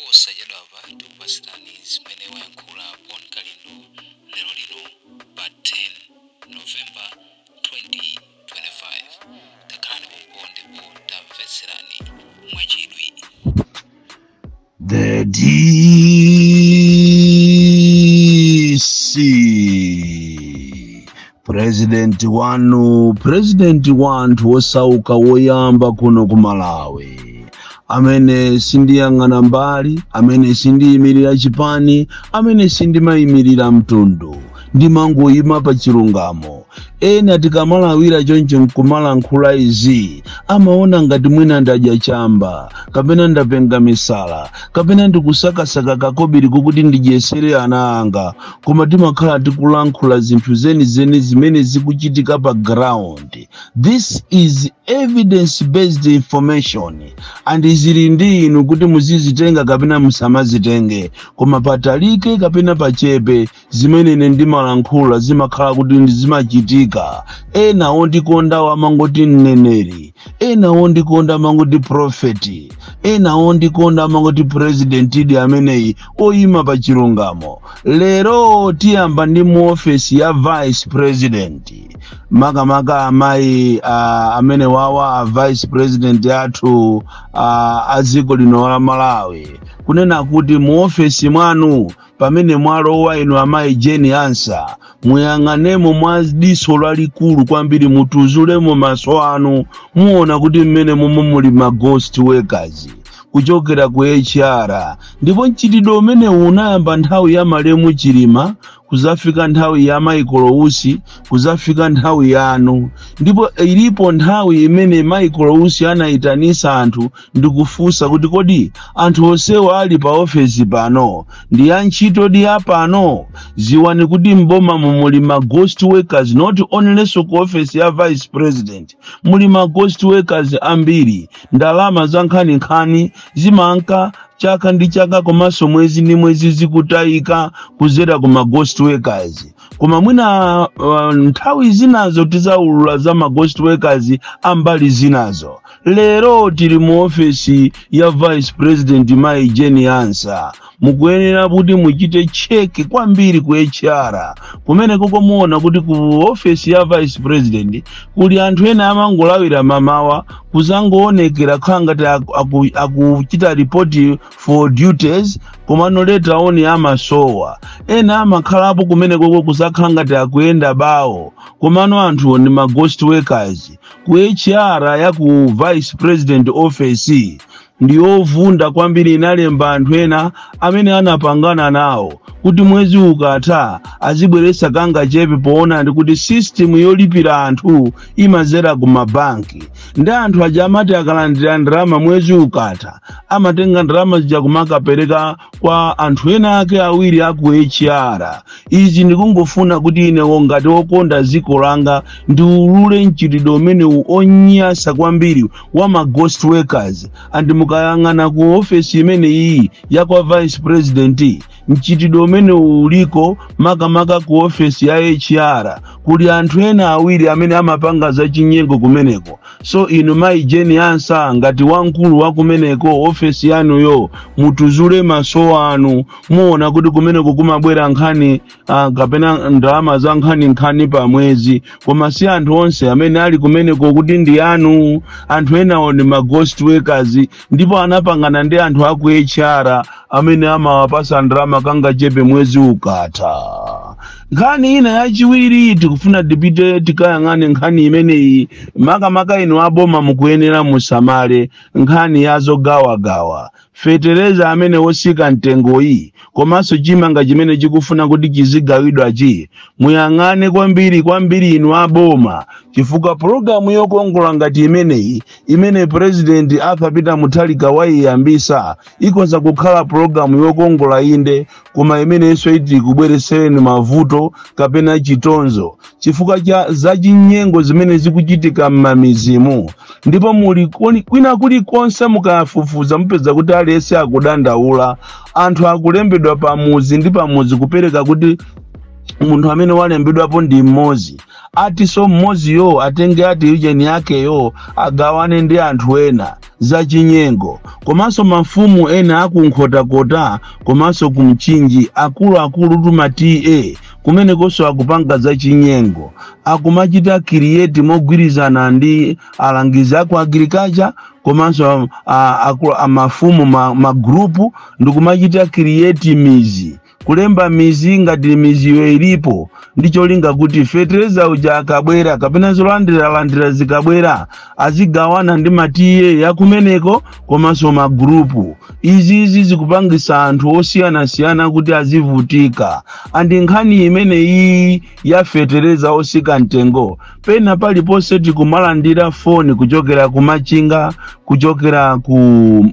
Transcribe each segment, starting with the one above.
Posachedwapa tikupatsirani zimene wayankhula Bon Kalindo lero lino pa 10 November 2025. Takhalani pompo ndipo tamvetserani mwachidwi. The DC President wanu, president wanthu wosauka woyamba kuno ku Malawi, amene sindiyang'ana mbali, amene sindiyimirira chipani, amene sindimayimirira mtundu, ndimangoyima pa chilungamo. Ena tikamalawira choncho nkumalankhula izi, amaona ngati mwina ndadya chamba, kapena ndapenga misala, kapena ndikusakasaka kakobiri kokuti ndidyesere ana anga, koma timakhala tikulankhula zinthu zenizeni zimene zikuchitika pa ground. This is evidence based information and zili ndi inu kuti muzizitenga kapena musamazitenge, koma patalike kapena pachepe, zimene ine ndimalankhula zimakhala kuti zimachitika. Ena ondikonda amangoti mneneri, ena ondikonda amangoti prophet, ena ondikonda amangoti president idi ameneyi oyima pa chilungamo. Lero tiyamba ndi mu ofesi ya vice president, makamaka amayi amene wawa a vice president athu a dziko lino la Malawi, kunena kuti mu ofesi mwanu pamene mwalowa inu amayi Jane Ansah, muyang'anemo mwa diso lalikulu kwambiri, mutuzulemo maso anu, muona kuti mmene momwe muli ma ghost workers kuchokera ku HR. Ndipo mchitidwe umene unayamba nthawi ya malemu Chilima, kuzafika nthawi ya Michael Usi, kuzafika nthawi yanu. Ndipo ilipo nthawi imene Michael Usi anayitanisa anthu ndikufunsa kuti, kodi anthu onsewa ali pa ofesi pano ndi antchito di apano? Ziwani kuti mboma muli ma ghost workers, not only ku ofesi ya vice president, muli ma ghost workers ambiri. Ndalama za nkhaninkhani zimanka chaka ndi chaka komanso mwezi ndi mwezi zikutayika kuzera ku ma ghost workers. Koma mwina nthawi zinazo tizaulula za ma ghost workers ambali zinazo. Lero tili mu ofesi ya vice president mayi Jane Ansah. Mukuyenera kuti muchite check kwambiri ku HR kumene kukomuona kuti ku ofesi ya vice president kuli anthu ena amangolawira mamawa kuzangoonekera khala ngati akuchita report for duties, komano later on amasowa. Ena amakhalapo kumene koko kuzakhala ngati akuyenda bawo, komano anthuwo ndi ma ghost workers. Ku HR ya ku vice president office ndiyovunda kwambiri. Inalemba anthu ena amene anapangana nawo kuti mwezi ukatha azibweretsa kangachepe, poona ndi kuti system yolipira anthu imazera ku mabanki, ndi anthu aja amati akalandira ndalama mwezi ukatha, amatenga ndalama zija kumakapereka kwa anthu ena ake awiri aku HR. Izi ndikungofuna kuti inewo ngati wokonda dziko langa ndiulule mchitidwe umenewu onyasa kwambiri wa ma ghost workers. And mukayang'ana ku ofesi imene iyi ya kwa vice president, mchitidwe umene uliko, makamaka ku ofesi ya HR, kuli anthu ena awiri amene amapanga zachinyengo kumeneko. So inu mayi Jane Ansah, ngati wamkulu wa kumeneko, ofesi yanuyo, mutuzule maso anu, muona kuti kumeneko kumabwera nkhani kapena ndalama za nkhaninkhani pa mwezi, koma si anthu onse amene ali kumeneko kuti ndi anu. Anthu enawo ndi ma ghost workers, ndipo anapangana ndi anthu aku HR amene amawapasa ndalama kangachepe mwezi ukatha. Nkhani ina yachiwiri, tikufuna tipite tikayang'ane nkhani imeneyi. Makamaka inu aboma mukuyenera musamale nkhani ya zogawagawa fetereza amene wosika mtengoyi, komanso chimanga chimene chikufuna kuti chizigawidwachi. Muyang'ane kwambiri kwambiri inu aboma, chifukwa pologalamu yokongola ngati imeneyi imene President Arthur Peter Mutharika wayiyambisa ikhoza kukhala pologalamu yokongola inde, koma imenenso iti kubweretsereni mavuto kapena chitonzo chifukwa cha zachinyengo zimene zikuchitika m'mamizimu. Ndipo muli kwina kulikonse mukafufuza, mupeza kuti aliyense akudandaula. Anthu akulembedwa pamuzi ndi pamuzi kupereka kuti Munthu amene walembedwapo ndi mmodzi, atiso mmodziyo atenge ati ujeni yakeyo agawane ndi anthu ena zachinyengo. Komanso mafumu ena akuNkhotakota komanso kuMchinji, akuluakulu tuma TA kumenekonso akupanga zachinyengo, akumachita create mogwirizana ndi alangizi aku agriculture komanso mafumu ma group ndikumachita create mizi, kulemba mizi ngati miziyo ilipo, ndi cholinga kuti fetereza uja akabwera kapena zolandiralandira zikabwera azigawana ndi ma TA yakumeneko komanso ma group. Izizi zikupangisa anthu osiyanasiyana kuti azivutika. And nkhani imeneyi ya fetereza osika mtengo, pena paliponse tikumalandira foni kuchokera ku Machinga, kuchokera ku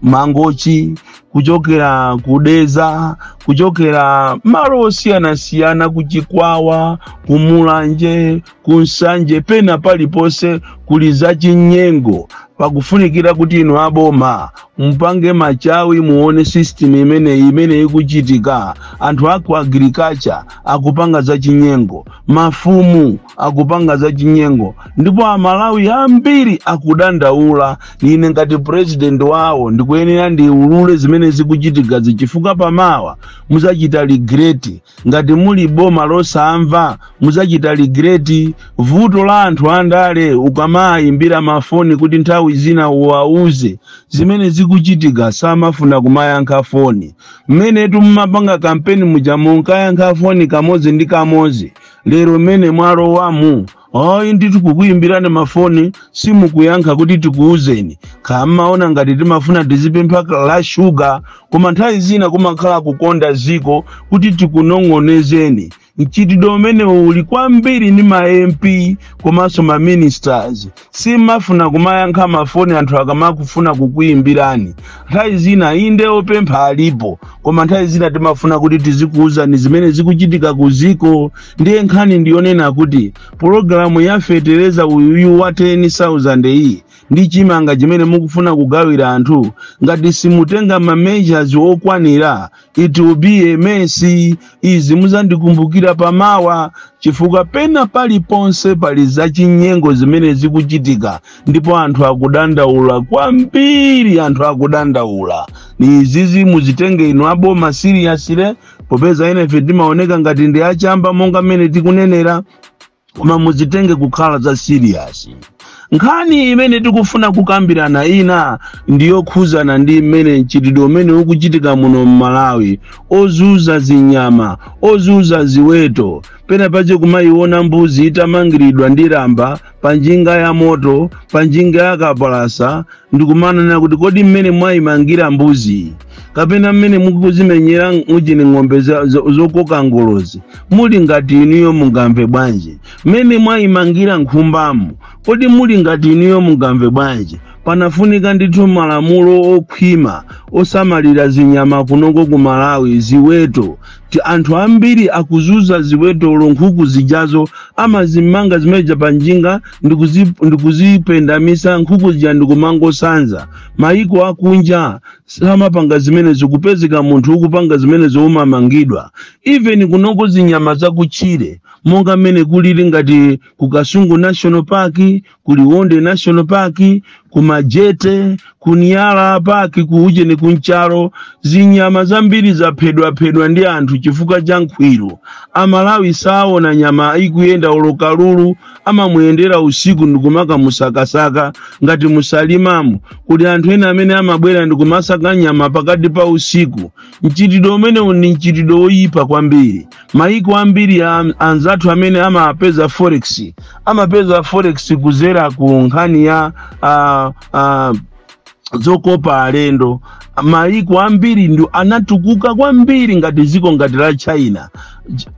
Mangochi, kuchokera ku Dedza, kuchokera malo osiyanasiyana, ku Chikwawa, ku Mulanje, ku Nsanje, pena paliponse kuli zachinyengo. Pakufunikira kuti inu aboma mupange machawi, muone system imeneyi imene ikuchitika. Anthu aku agriculture akupanga zachinyengo, mafumu akupanga zachinyengo, ndipo Amalawi ambiri akudandaula. Ine ngati president wawo ndikuyenera ndiulule zimene zikuchitika, chifukwa pamawa muzachita regret. Ngati muli boma losamva, muzachita regret. Vuto la anthu andale, ukamayimbira mafoni kuti nthawi zina uwauze zimene zikuchitika, samafuna kumayankha foni. Mmenetu mmapanga kampeni muja munkayankha foni kamodzi ndi kamodzi. Lero mmene mwalowamu, ayi ndithu, kukuyimbirani mafoni simukuyankha kuti tikuuzeni. Kamaona ngati timafuna tizipempha la shuga, koma nthawi zina kumakhala kukonda ziko kuti tikunong'onezeni. Mchitidwe umene uli kwambiri ndi ma MP komanso ma ministers, simafuna kumayankha mafoni anthu akamakufuna kukuyimbirani. Nthawi zina inde opempha alipo, koma nthawi zina timafuna kuti tizikuwuzani zimene zikuchitika ku ziko. Ndiye nkhani ndiyonena kuti pologalamu ya fetereza uyuyu wa 10,000 iyi ndi chimanga chimene mukufuna kugawira anthu, ngati simutenga ma measures okwanira, it will be a mess. Izi muzandikumbukira pamawa, chifukwa pena paliponse pali zachinyengo zimene zikuchitika, ndipo anthu akudandaula kwambiri. Anthu akudandaula. Ni izizi muzitenge inu aboma seriously, popeza inefe timaoneka ngati ndi achamba monga mmene tikunenera, koma muzitenge kukhala za serious. Nkhani imene tikufuna kukambirana ina ndiyokhuzana ndi mmene mchitidwe umene ukuchitika muno mMalawi ozuza zinyama, ozuza ziweto. Pena pache kumayiona mbuzi itamangiridwa ndi lamba pa njinga ya moto, pa njinga ya kapalasa, ndikumanena kuti kodi mmene mwayimangira mbuzi kapena mmene mukuzimenyera mujini ng'ombe zokoka ngolozi, muli ngati inuyo mungamve bwanji? Mmene mwayimangira nkhumbamu, kodi muli ngati inuyo mungamve bwanji? Panafunika ndithu malamulo okhwima osamalira zinyama kunoko ku Malawi, ziweto. Ti anthu ambiri akuzuza ziweto, nkhuku zijazo amazimanga zimeja pa njinga ndikuzipendamisa nkhuku zija ndikumangosanza. Maiko akunja samapanga zimenezo. Kupezeka munthu ukupanga zimenezo umamangidwa. Even kunoko zinyama zakutchire monga mmene kulili ngati ku Kasungu National Park, ku Liwonde National Park, ku Majete, ku Niyala Park, ku ujeni kunchalo, zinyama zambiri zaphedwaphedwa ndi anthu chifukwa cha nkhwiru. Amalawi saona nyama ikuyenda, olokalulu amamuyendera usiku ndikumakamusakasaka. Ngati muSalimamu kuli anthu ena amene amabwera ndikumasaka nyama pakati pa usiku. Mchitidwe umenewu ndi mchitidwe woyipa kwambiri. Maiko ambiri anzathu amene amapeza forex, amapeza forex kuzera ku nkhani ya zokopa alendo. Maiko ambiri ndi anatukuka kwambiri ngati ziko ngati la China,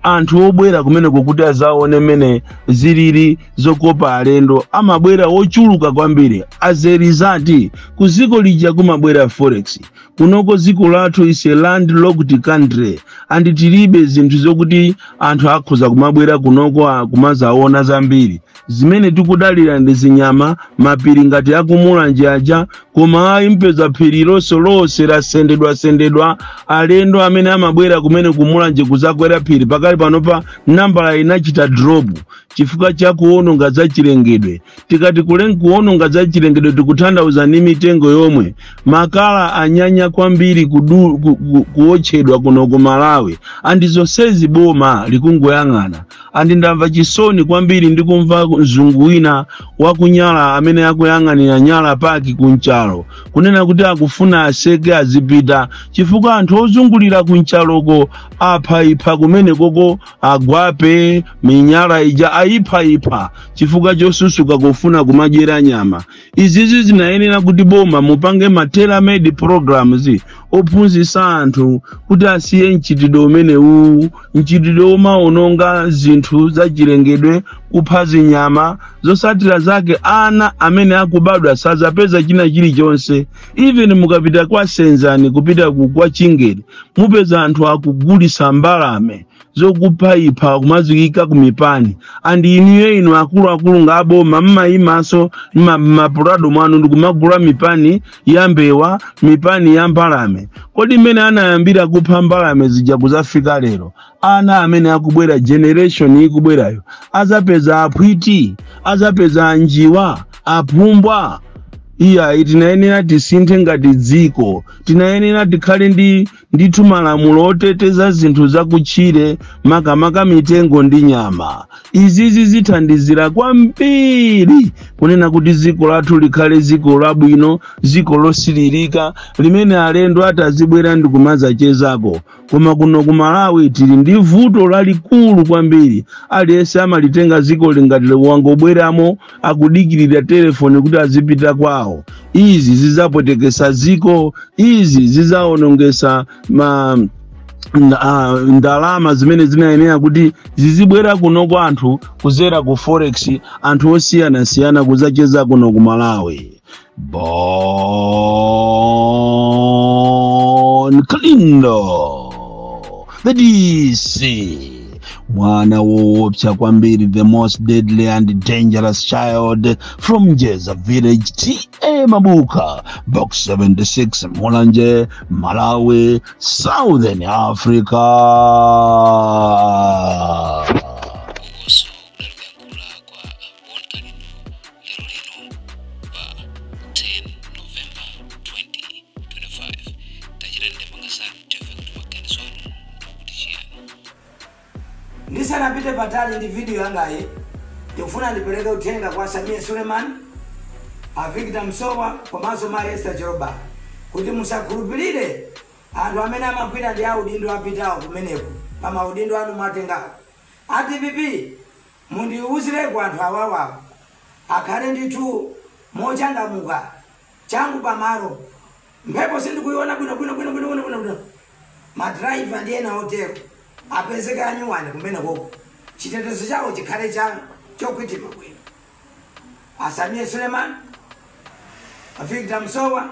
anthu obwera kumeneko kuti azaone mmene zilili zokopa alendo amabwera ochuluka kwambiri. As a result, ku ziko lija kumabwera forex. Kunoko dziko lathu is a landlocked country and tilibe zinthu zokuti anthu akhoza kumabwera kunoko kumazaona zambiri. Zimene tikudalira ndi zinyama, mapiri ngati akuMulanje aja, koma ayi, mpeza phiri lonse lonse. lonse lasendedwa sendedwa. Alendo amene amabwera kumene kumulanje kuzakwera phiri, pakali panopa nambala inachita drop chifukwa cha kuwononga za chilengedwe. Tikati kuwononga za chilengedwe, tikutanthauza ndi mitengo yomwe, makala anyanya kwambiri kuotchedwa kuno ku Malawi, and zonsezi boma likungoyang'ana. And ndamva chisoni kwambiri ndikumva mzungu wina wakunyala amene akuyang'anira Nyala Park kunchalo kunena kuti akufuna aseke, azipita, chifukwa anthu ozungulira kunchaloko aphayipha kumene koko agwape minyala ija ayiphayipha chifukwa chosusuka kufuna kumadyera nyama. Izizi zinayenera kuti boma mupange ma tailor-made programs ophunzitsa anthu kuti asiye mchitidwe umenewu, mchitidwe omawononga zinthu zachilengedwe, kupha zinyama. Zotsatira zake ana amene akubadwa sazapeza china chilichonse. Even mukapita kwa Senzani, kupita kwa Chingeni, mupeza anthu akugulisa mbalame zokuphayipha kumazikika ku mipani. And inuyo, inu akuluakulu ngaboma, mmayimaso mapulado mwanu ndikumagula mipani ya mbewa, mipani ya mbalame. Kodi mmene anayambira kupha mbalame zija kuzafika lero, ana amene akubwera, generation ikubwerayo, azapeza aphwiti, azapeza anjiwa, aphumbwa? Iya, tinayenera tisinthe ngati dziko. Tinayenera tikhale ndi ndithu malamulo oteteza zinthu zakutchire, makamaka mitengo ndi nyama. Izizi zithandizira kwambiri kunena kuti dziko lathu likhale dziko labwino, dziko losiririka limene alendo atazibwera ndi kumadzachezako. Koma kuno ku Malawi tili ndi vuto lalikulu kwambiri. Aliyense amalitenga dziko lingati wangobweramo, akudikirira telefoni kuti azipita kwawo. Izi zizapwetekesa dziko, izi zizawonongesa ma ndalama zimene zinayenera kuti zizibwera kuno kwa anthu kuzera ku forex, anthu osiyanasiyana kuzacheza kuno ku Malawi. Bon Kalindo, the DC, mwana woopsa kwambiri, the most deadly and dangerous child from Jeza Village, TA Mabuka, Box 76, Mulanje, Malawi, Southern Africa. Ukonso kudali kuyankhula kwa Bon Kalindo lero lino pa 10 November 2025. Tachita ndemanga zanu, timve kuti maganizo anu ndikuti chiyani. Ndisanapite patali ndi video yangayi, ndikufuna ndipereke uthenga kwa Samia Suleiman, a Victor Msowa komanso mayi Esther Jolobala kuti musakhulupirire anthu amene amagwira ndi audindo apitawo kumeneko pa maudindo anu mwatengawo. A DPP, mundiuzireko anthu awawawo akhale ndithu mochangamuka, changu pamalo. Mphepo sindikuiona bwino bwino bwino bwino bwino bwino bwino. Madraiva ndi ena otero apezeke anyuwani kumene koko, chitetezo chawo chikhale cha chokhwitima bwino. Asamie Suleiman, Victor Msowa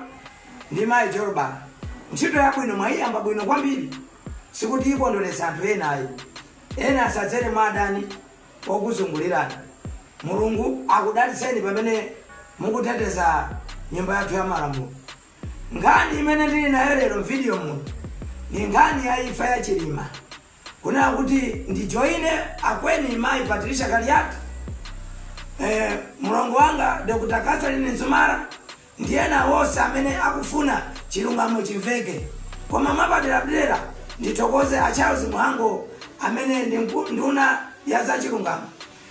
ndi mayi Jolobala, ntchito yabwino mwayiyamba bwino kwambiri. Sikuti ikondweretsa anthu ena ayi, ena asadzere mwa adani okuzungulirani. Mulungu akudalitseni pamene mukuteteza Nyumba yathu ya Malamulo. Nkhani imene ndili nayo lero mvidiyo muno ni nkhani ya imfa ya Chilima, kunena kuti ndijoine akweni mayi Patricia Kaliati, mlongo wanga Dr. Catherine Nzumara ndi ena wonse amene akufuna chilungamo chimveke. Koma mwapaderadera ndithokoze a Charles Muhango amene ndi nduna ya zachilungamo,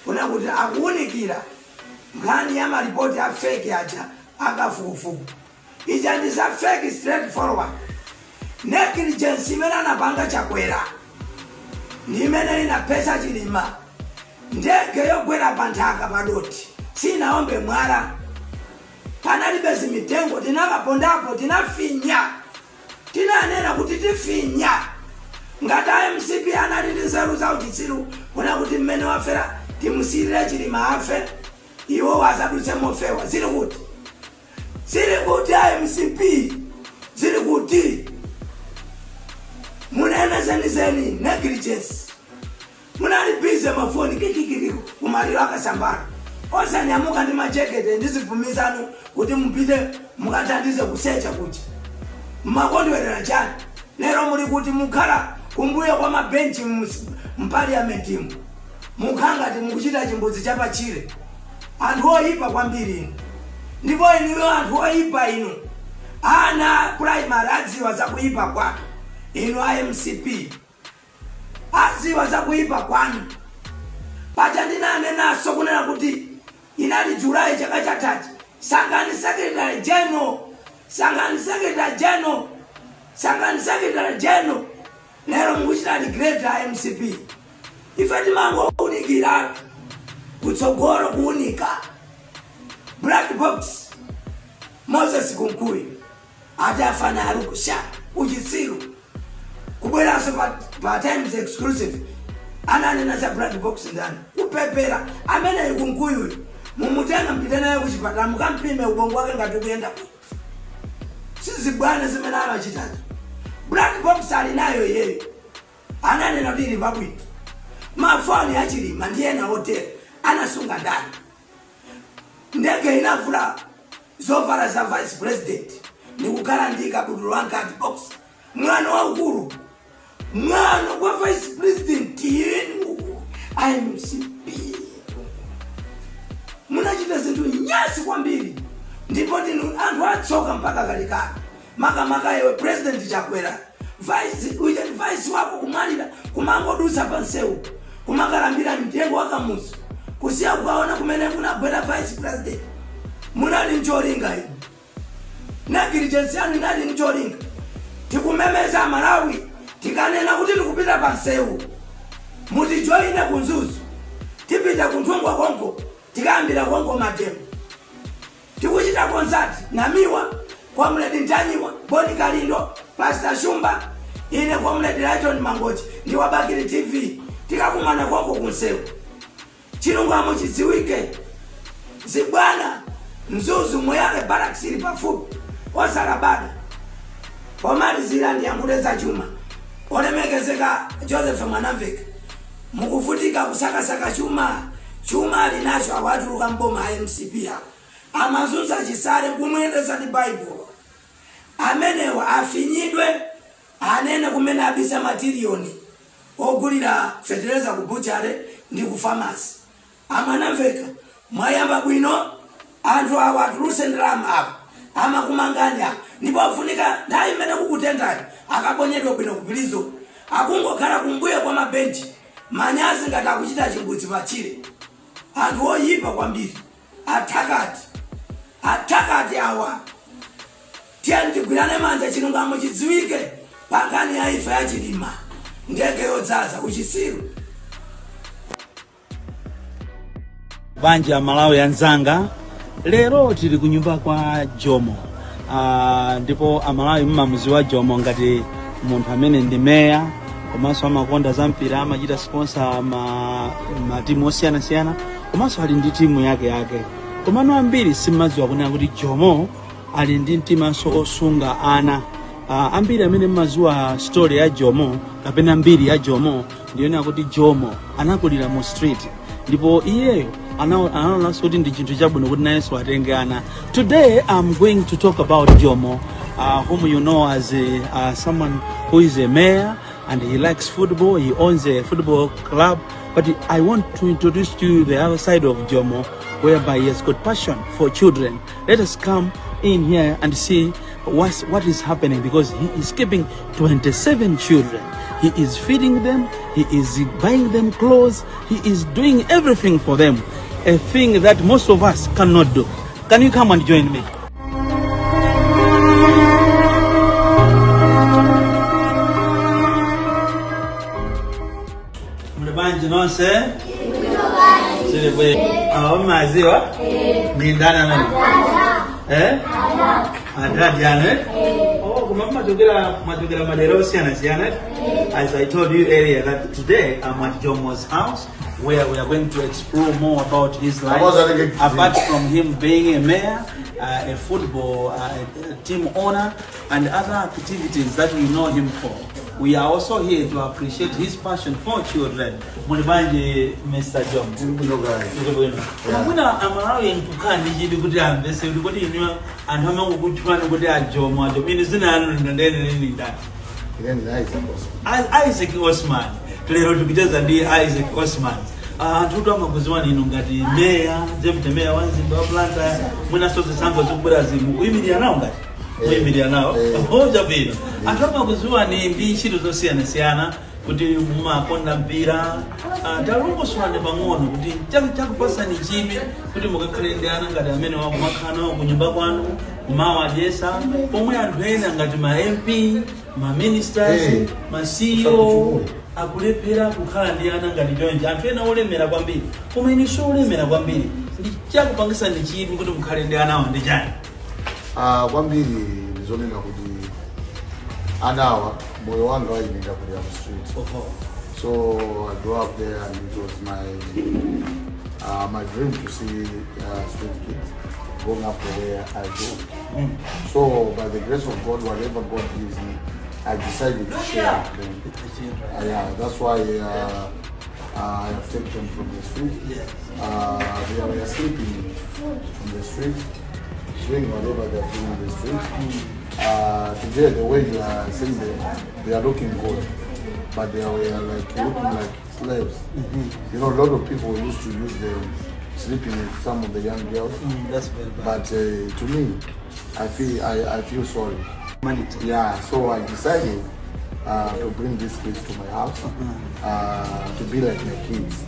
kunena kuti akuwunikira nkhani ya malipoti a fake aja akafukufuku. Ija ndi za fake, straight forward negligence imene anapanga Chakwera ndi imene inaphetsa Chilima. Ndege yogwera pa nthaka padoti sinaombe mwala, panalibe zimitengo. Tinakapondapo, tinafinya, tinanena kuti tifinya. Ngati MCP anali ndi nzeru za uchitsiru kuna kuti mmene wafera timusiyirire Chilima afe, iwo azadutse mofewa, zili kuti? Zili kuti MCP? Zili kuti? Munene zenizeni. Negligence. Munali busy mafoni kikikiki kumaliro akasambala, osanyamuka ndi majekete ndi zipumi zanu kuti mupite mukathandize kusecha kuja. Mmakondwerera chani? Lero muli kuti mukhala kumbuyo kwa mabenchi mpaliamentimu, mukhangati mukuchita chimbudzi chapachire. Anthu oyipa kwambiri inu, ndipo inuyo anthu oyipa inu, ana primary adziwa zakuyipa kwanu. Inu a MCP adziwa zakuyipa kwanu. Paja ndinanenaso kunena kuti inali Julayi chaka chathachi, sankhani secretary general, sankhani secretary general, sankhani secretary general. Lero mukuchita regret a MCP. Ife timangowunikira kutsogolo, kuunika black box. Moses Kunkuyu ati afana ali kusha uchitsiru kubweranso pa Times Exclusive. Ananena za black box ndani? Kupepera ameneyi Kunkuyuyu, mumutenga mpite naye kuchipatala mukampime ubongo wake ngati kuyenda bwino. Sizibwana zimene amachitazo. Black box ali nayo iyeyo, ananena kuti ili pabwino. Mafoni achilima ndi ena otero anasunga ndani? Ndege inavula zovala za vice president ndikukhala ndi kabudula wankati box. Mwana waukulu, mwana kwa vice president yenu MCP, munachita zinthu nyasi kwambiri, ndipo ndinu anthu atsoka mpaka kalekale. Makamaka iwe President Chakwera, vice uja vice wako kumwalira, kumangodutsa pansewu kumakalambira mtengo wa Kamuzu, kusiya kukaona kumene kunagwera vice president. Munali ncholinga inu, negligence yanu inali ncholinga. Tikumemeza Malawi, tikanena kuti tikupita pansewu, mutijoyine kunzuzu, tipita kunthungwa konko, tikayambira konko mademo. Tikuchita concert Namiwa, Comrade Ntanyiwa, Boni Kalindo, Pastor Shumba, ine Comrade Lighton Mangochi ndi Wabakili TV, tikakumana konko kunsewu. Chilungamo chidziwike. Zibwana Mzuzu Moyale Barracks ili pafupi, osalabada. Pomalizira ndiyankhule za chuma. Olemekezeka Joseph Mwanamveka, mukuvutika kusakasaka chuma. Chuma ali nacho awatuluka mboma a MCP awo amazunza Chisale kumuyendesa ndi Baibulo. Amenewa afinyidwe, anene kumene abisa matiriyoni ogulira fetereza ku butchery ndi ku pharmacy. Amwanamveka, mwayamba bwino. Anthu awa atuluse ndalama apo amakumangani apo, ndipo afunika nthawi imene kukutendayo akaponyedwe bwino kupilizo. Akungokhala kumbuyo kwa mabenchi, manyazi ngati akuchita chimbudzi pachire. Anthu oyipa kwambiri, athakati, athakati awa. Tiyeni tigwirane manja, chilungamo chidziwike pa nkhani ya imfa ya Chilima, ndege yodzaza uchisiru. Banja Malawi anzanga, lero tili kunyumba kwa Jomo. Ndipo Amalawi mmamuziwa Jomo ngati munthu amene ndi meya, komanso amakonda za mpira, amachita sponsor matimu osiyanasiyana, komanso ali ndi timu yake yake. Komano ambiri simmadziwa kunena kuti Jomo ali ndi mtimanso osunga ana. Ambiri amene mmadziwa story ya Jomo kapena mbiri ya Jomo ndiyonena kuti Jomo anakulira mu street, ndipo iyeyo anaonanso kuti ndi chinthu chabwino kuti nayenso atenge ana. Today I'm going to talk about Jomo, whom you know as someone who is a mayor and he likes football. He owns a football club. But I want to introduce to you the other side of Jomo, whereby he has got passion for children. Let us come in here and see what is happening, because he is keeping 27 children. He is feeding them, he is buying them clothes, he is doing everything for them, a thing that most of us cannot do. Can you come and join me? Muli nonse? Maziwa? Ni ndani amene? Eh? Adadi ane? Oh, kuma machokera madera osiyana-siyana. As I told you earlier, that today I'm at Jomo's house, where we are going to explore more about his life. Apart from him being a mayor, a football team owner, and other activities that we know him for. We are also here to appreciate his passion for children. Muli bwanji, Mr. Jomo? Ndili bwino. Koma mwina Amalawi nkukhala ndi chidwi kuti amvese kuti inu anthu amangokutchulani kuti aJomo, aJomo. Inu zina yanu ndendene nini ndani? Isaac Osman. Lero tikucheza ndi Isaac Osman. Anthu kuti amakuziwani inu ngati meya, deputy mayor wa mzinda wa Blantyre, mwinanso zisankho zikubwera zimu kuyimirira nawo ngati kuyimirira nawo. Chabwino. Anthu amakuziwani ndi ntchito zosiyanasiyana, kuti mumakonda mpira. Talongosolani pang'ono kuti chakupasani chidwi kuti mukakhale ndi ana ngati amene wakumakhala nawo kunyumba kwanu, kumawadyesa, pomwe anthu ena ngati ma MP, ma ministers, ma CEO akulephera kukhala ndi ana ngati chonchi, anthu ena olemera kwambiri, koma inu siolemera kwambiri. Ndi chakupangisani chidwi kuti mukhale ndi anawa ndi chani? Kwambiri ndizonena kuti anawa, moyo wanga waine ndakulira mu street. So I grew up there and it was my dream to see street kids going up the way I go. So by the grace of God, whatever God gives me, I decided to share with them. Yeah, that's why I have taken them from the street. They were sleeping on the street, doing whatever they are doing on the street. Today, the way you are seeing them, they are looking good, but they were like looking like slaves. A lot of people used to use them sleeping with some of the young girls. That's very bad. But to me, I feel sorry. Humanity. Yeah, so I decided to bring these kids to my house to be like my kids.